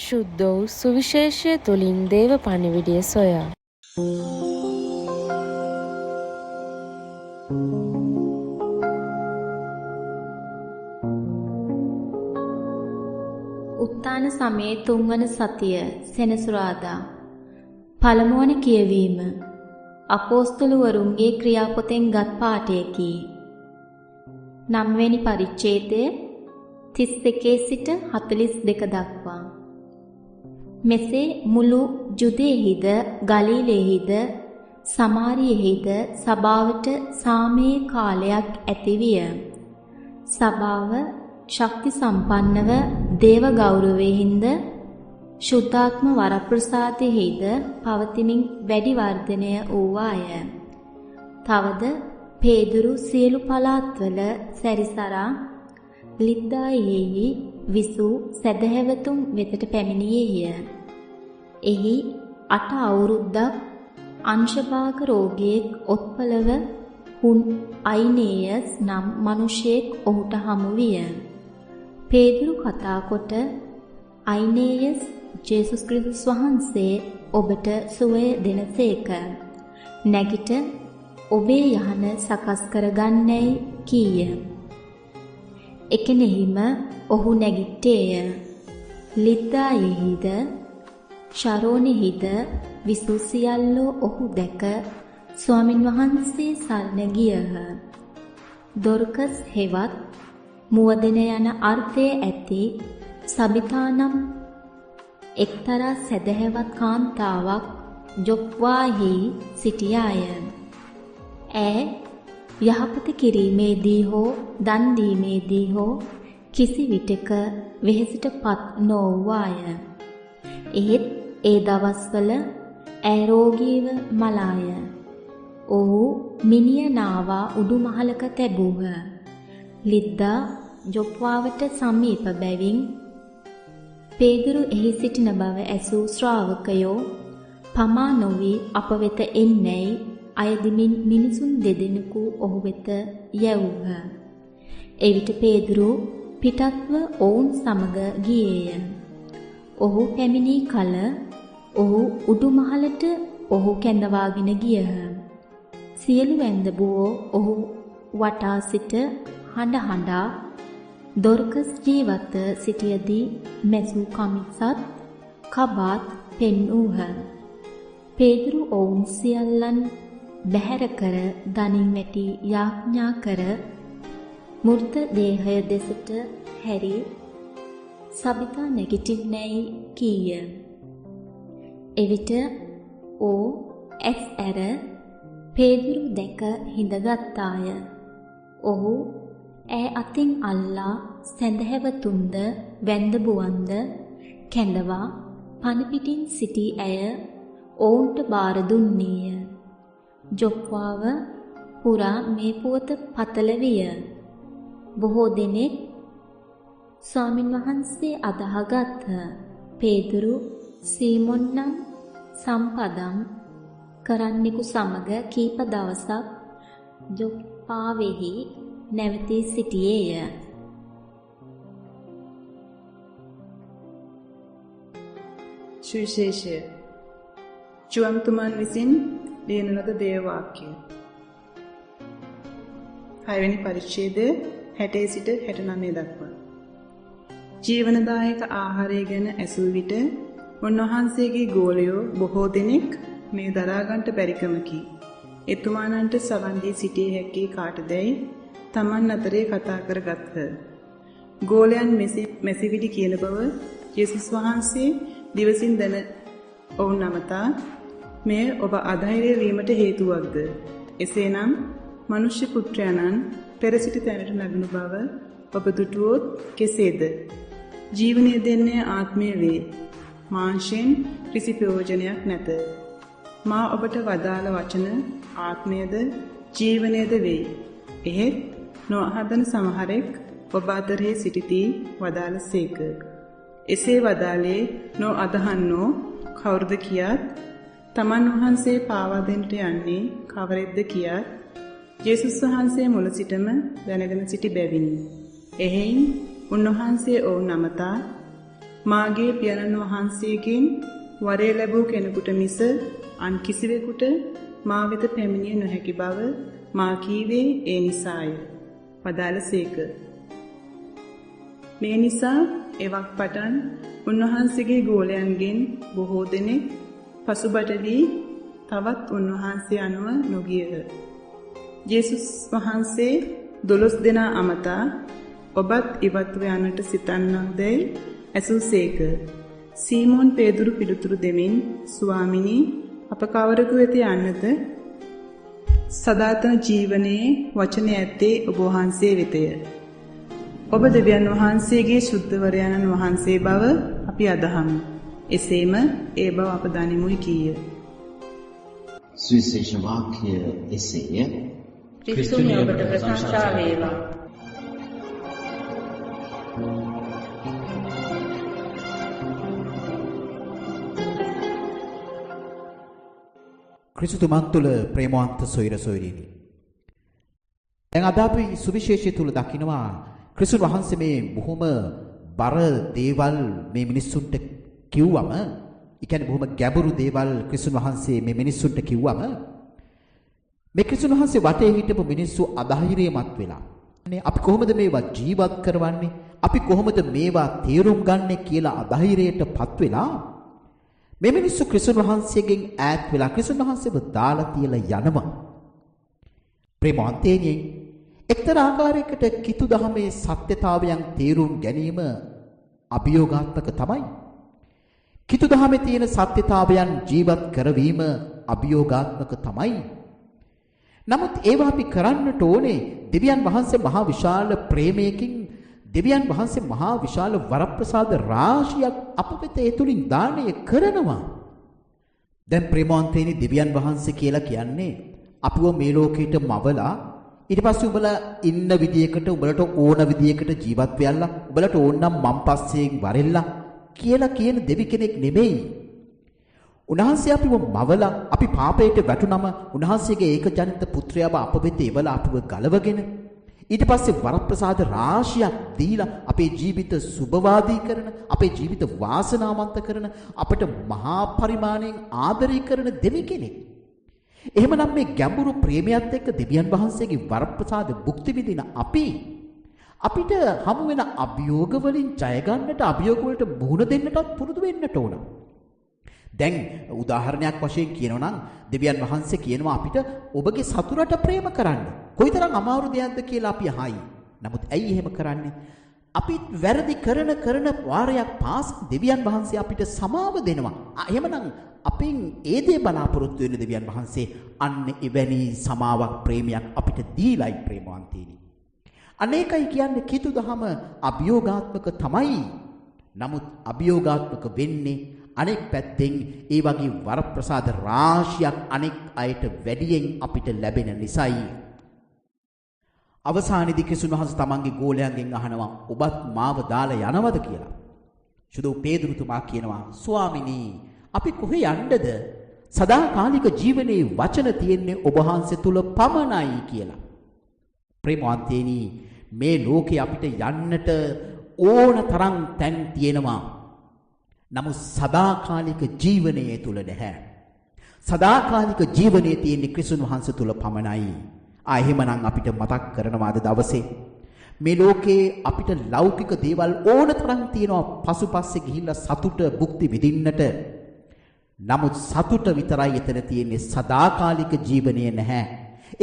ශුද්ධ වූ සුවිශේෂය තුළින් දේව පණිවිඩය සොයා. උත්තාන සමයේ තුන්වන සතිය සෙනසුරාදා. පළමුවන කියවීම අපෝස්තලවරුන්ගේ ක්‍රියාපොතෙන් ගත් පාඨයකි. 9 වෙනි පරිච්ඡේදය 31 සිට 42 දක්වා. මෙසේ මුළු ජුදේහිද ගලීලෙහිද සමාරියෙහිද සභාවට සාමයේ කාලයක් ඇතිවිය. සභාව ශක්ති සම්පන්නව දේව ගෞරවයෙහිඳ ශුද්ධාත්ම වරප්‍රසාදයෙහිද පවතිමින් වැඩි වර්ධනය වූවාය. තවද පේදුරු සියලු පළාත්වල සැරිසරා ලිද්දායෙහි විසූ සැදැහැවතුන් වෙතට පැමිණියේය. එහි 8 අවුරුද්දක් අංශභාග රෝගියෙක් ඔත්පලව හුන් අයිනේයස් නම් මිනිසෙක් ඔහුට හමු විය. පේදුරු කතා කොට අයිනේයස් ජේසුස් ක්‍රිස්තුස් වහන්සේ ඔබට සුවය දෙනසේක. නැගිට ඔබේ යහන සකස් කරගන්නැයි කීය. එකෙනෙහිම ඔහු නැගිට්ටේය. ලිද්දායෙහිද ශරෝනෙහිද විසූ සියල්ලෝ ඔහු දැක ස්වාමින් වහන්සේ සරණ ගියහ. දොර්කස් හෙවත් මුවදෙන යන අර්ථය ඇති සබිතා නම් එක්තරා සැදැහැවත් කාන්තාවක් ජොප්වාහි සිටියාය. ඈ යහපත කිරීමේදී හෝ දන් දීමේදී හෝ කිසි විටක වෙහෙසට පත් නොවූවාය. එහෙත් ඒ දවස්වල ඈ රෝගීව මලාය. ඔහු මිනිය නාවා උඩුමහලක තැබූහ. ලිද්දා ජොප්වාවට සමීප බැවින් පේදුරු එහි සිටින බව ඇසූ ශ්‍රාවකයෝ පමා නොවී අප වෙත එන්නැයි අයදිමින් මිනිසුන් දෙදෙනෙකු ඔහු වෙත යැවූහ. එවිට පේදුරු පිටත්ව ඔවුන් සමග ගියේය. ඔහු පැමිණි කල ඔහු උඩුමහලට ඔහු කැඳවාගෙන ගියහ. සියලු වැන්දබුවෝ ඔහු වටා සිට හඬ හඬා දොර්කස් ජීවත්ව සිටියදී මැසූ කමිසත් කබාත් පෙන්වූහ. පේදුරු ඔවුන් සියල්ලන් බැහැර කර දනින් වැටි යාඥා කර මෘත දේහය දෙසට හැරී සබිතා නැගිටින්නැයි කීය. එවිට ඕ ඇස් ඇර පේදුරු දැක හිඳගත්තාය. ඔහු ඈ අතින් අල්ලා සැඳැහැවතුන්ද වැන්දබුවන්ද කැඳවා පණ පිටින් සිටි ඇය ඔවුන්ට බාර දුන්නේය. ජොප්වාව පුරා මේ පුවත පතල විය. බොහෝ දෙනෙක් ස්වාමින් වහන්සේ අදහගත්හ. පේදුරු සීමොන් නම් සම්පදම් කරන්නෙකු සමග කීප දවසක් ජොප්පාවෙහි නැවතී සිටියේය. සුවිශේෂය ජුවන්තුමන් විසින් ලියන ලද දේව වාක්‍යය. 6 වෙනි පරිච්ඡේදය 60 සිට 69 දක්වා. ජීවනදායක ආහාරය ගැන ඇසූ විට උන්වහන්සේගේ ගෝලයෝ බොහෝ දෙනෙක් මේ දරා ගන්නට බැරිකමකි. එතුමානන්ට සවන් දී සිටිය හැක්කේ කාටදැයි තමන් අතරේ කතා කරගත්හ. ගෝලයන් මෙසිවිඩි කියන බව යේසුස් වහන්සේ දිවසින් දැන ඔවුන් අමතා මෙය ඔබ අධෛර්ය වීමට හේතුවක්ද? එසේනම් මනුෂ්‍ය පුත්‍රයාණන් පෙර සිටි තැනට නගනු බව ඔබ දුටුවොත් කෙසේද? ජීවනය දෙන්නේ ආත්මය වේ. මාංශයෙන් කිසි ප්‍රයෝජනයක් නැත. මා ඔබට වදාළ වචන ආත්මයද ජීවනයද වේ. එහෙත් නොඅහදන සමහරෙක් ඔබ අතරෙහි සිටිති වදාළසේක. එසේ වදාළේ නොඅදහන්නෝ කවුරුද කියාත් තමන් වහන්සේ පාවා දෙන්නට යන්නේ කවරෙක්ද කියාත් යේසුස් වහන්සේ මුල සිටම දැනගෙන සිටි බැවිනි. එහෙයින් උන්වහන්සේ ඔවුන් අමතා මාගේ පියාණන් වහන්සේගෙන් වරය ලැබූ කෙනෙකුට මිස අන් කිසිවෙකුට මා වෙත පැමිණිය නොහැකි බව මා කීවේ ඒ නිසාය. වදාළසේක. මේ නිසා එවක් පටන් උන්වහන්සේගේ ගෝලයන්ගෙන් බොහෝ දෙනෙක් පසුබට වී තවත් උන්වහන්සේ අනුව නොගියහ. යේසුස් වහන්සේ 12 දෙනා අමතා ඔබත් ඉවත්ව යන්නට සිතන්නක්දැයි ඇසූසේක. සීමෝන් පේදුරු පිළිතුරු දෙමින්, ස්වාමිනී, අප කවරෙකු වෙත යන්නද? සදාතන ජීවනයේ වචනය ඇත්තේ ඔබ වහන්සේ වෙතය. ඔබ දෙවියන් වහන්සේගේ ශුද්ධවරයාණන් වහන්සේ බව අපි අදහමු. එසේම ඒ බව අප දනිමුයි කීය. සුවිශේෂ වාක්‍ය එසේය. ක්‍රිස්තුනි ඔබට ප්‍රශංසා වේවා. ක්‍රිස්තුමන් තුළ ප්‍රේමවන්ත සොයුර සොයුරියනි, දැන් අද අපි සුවිශේෂය තුළ දකිනවා ක්‍රිස්තුන් වහන්සේ මේ බොහොම බර දේවල් මේ මිනිස්සුන්ට කිව්වම, ඒ කියන්නේ බොහොම ගැඹුරු දේවල් ක්‍රිස්තුන් වහන්සේ මේ මිනිස්සුන්ට කිව්වම, මේ ක්‍රිස්තුන් වහන්සේ වටේ හිටපු මිනිස්සු අධෛර්යමත් වෙලා, අපි කොහොමද මේවා ජීවත් කරවන්නේ, අපි කොහොමද මේවා තේරුම් ගන්නෙ කියලා අධෛර්යයටපත් වෙලා මේ මිනිස්සු ක්‍රිස්තුන් වහන්සේගෙන් ඈත් වෙලා ක්‍රිස්තුන් වහන්සේව දාලා තියලා යනවා. ප්‍රේමවන්තයනි, එක්තරා ආකාරයකට කිතු දහමේ සත්‍යතාවයන් තේරුම් ගැනීම අභියෝගාත්මක තමයි. කිතු දහමේ තියෙන සත්‍යතාවයන් ජීවත් කරවීම අභියෝගාත්මක තමයි. නමුත් ඒවා අපි කරන්නට ඕනේ දෙවියන් වහන්සේ මහා විශාල ප්‍රේමයකින්, දෙවියන් වහන්සේ මහා විශාල වරප්‍රසාද රාශියක් අප වෙත ඒ තුලින් දානය කරනවා. දැන් ප්‍රේමවන්තයනි, දෙවියන් වහන්සේ කියලා කියන්නේ අපිව මේ ලෝකෙට මවලා ඊට පස්සේ උඹලා ඉන්න විදියකට, උඹලට ඕන විදියකට ජීවත් වෙයල්ලා, උඹලට ඕන නම් මං පස්සෙන් වරෙල්ලා කියලා කියන දෙවි කෙනෙක් නෙමෙයි. උන්වහන්සේ අපිව මවලා අපි පාපයට වැටුනම උන්වහන්සේගේ ඒකජනිත පුත්‍රයාව අප වෙත එවලා අපිව ගලවගෙන ඊට පස්සේ වරප්‍රසාද රාශියක් දීලා අපේ ජීවිත සුභවාදී කරන, අපේ ජීවිත වාසනාවන්ත කරන, අපට මහා පරිමාණයෙන් ආදරය කරන දෙවි කෙනෙක්. එහෙමනම් මේ ගැඹුරු ප්‍රේමයත් එක්ක දෙවියන් වහන්සේගේ වරප්‍රසාද භුක්ති විඳින අපිට හමු වෙන අභියෝග වලින් ජය ගන්නට, අභියෝග වලට මුහුණ දෙන්නටත් පුරුදු වෙන්නට ඕන. දැන් උදාහරණයක් වශයෙන් කියනවා නම් දෙවියන් වහන්සේ කියනවා අපිට ඔබගේ සතුරට ප්‍රේම කරන්න. කොයිතරම් අමාරු දෙයක්ද කියලා අපි අහයි. නමුත් ඇයි එහෙම කරන්නේ? අපි වැරදි කරන කරන වාරයක් පාස් දෙවියන් වහන්සේ අපිට සමාව දෙනවා. එහෙමනම් අපෙන් ඒ දේ බලාපොරොත්තු වෙන දෙවියන් වහන්සේ අන්න එවැනි සමාවක් ප්‍රේමයක් අපිට දීලයි ප්‍රේමවන්තයනි. අනේකයි කියන්නේ කිතු දහම අභියෝගාත්මක තමයි. නමුත් අභියෝගාත්මක වෙන්නේ අනෙක් පැත්තෙන් ඒ වගේ වරප්‍රසාද රාශියක් අනෙක් අයට වැඩියෙන් අපිට ලැබෙන නිසායි. අවසානයේදී ක්‍රිස්තුන් වහන්සේ තමන්ගේ ගෝලයන්ගෙන් අහනවා ඔබත් මාව දාලා යනවද කියලා. ශුදෝ පේදුරුතුමා කියනවා ස්වාමිනී අපි කොහේ යන්නද? සදාකාලික ජීවනයේ වචන තියෙන්නේ ඔබ වහන්සේ තුල පමණයි කියලා. ප්‍රේමවන්තයනි, මේ ලෝකේ අපිට යන්නට ඕන තරම් තැන් තියෙනවා. නමුත් සදාකාලික ජීවනයේ තුල නැහැ. සදාකාලික ජීවනයේ තියෙන්නේ ක්‍රිස්තුන් වහන්සේ තුල පමණයි. එහෙමනම් අපිට මතක් කරනවා අද දවසේ මේ ලෝකේ අපිට ලෞකික දේවල් ඕන තරම් තියෙනවා පසුපස්සේ ගිහිල්ලා සතුට භුක්ති විඳින්නට. නමුත් සතුට විතරයි එතන තියෙන්නේ, සදාකාලික ජීවනය නැහැ.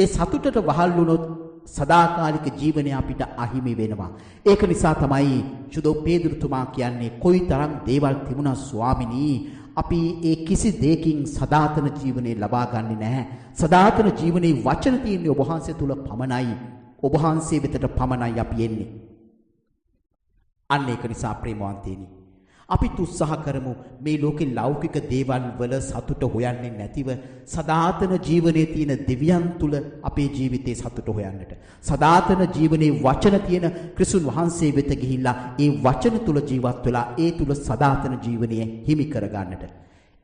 ඒ සතුටට වහල් වුණොත් සදාකාලික ජීවනය අපිට අහිමි වෙනවා. ඒක නිසා තමයි සුදෝ පේදුරුතුමා කියන්නේ කොයිතරම් දේවල් තිබුණා ස්වාමිනී, අපි ඒ කිසි දෙයකින් සදාතන ජීවනය ලබා ගන්නේ නැහැ. සදාතන ජීවනයේ වචන තියෙන්නේ ඔබ වහන්සේ තුල පමණයි. ඔබ වහන්සේ වෙතට පමණයි අපි එන්නේ. අන්න ඒක නිසා ප්‍රේමවන්තයනි, අපිත් උත්සාහ කරමු මේ ලෝකේ ලෞකික දේවල් වල සතුට හොයන්නේ නැතිව සදාතන ජීවනයේ තියෙන දෙවියන් තුල අපේ ජීවිතේ සතුට හොයන්නට. සදාතන ජීවනයේ වචන තියෙන ක්‍රිස්තුන් වහන්සේ වෙත ගිහිල්ලා ඒ වචන තුල ජීවත් වෙලා ඒ තුල සදාතන ජීවනය හිමි කරගන්නට.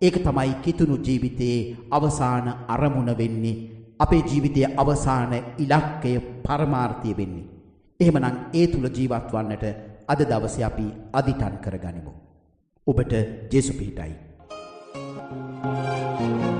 ඒක තමයි කිතුණු ජීවිතයේ අවසාන අරමුණ වෙන්නේ. අපේ ජීවිතයේ අවසාන ඉලක්කය පරමාර්ථය වෙන්නේ. එහෙමනම් ඒ තුල ජීවත් වන්නට අද දවසේ අපි අදිටන් කරගනිමු. ඔබට ජේසු පිහිටයි. Thank you.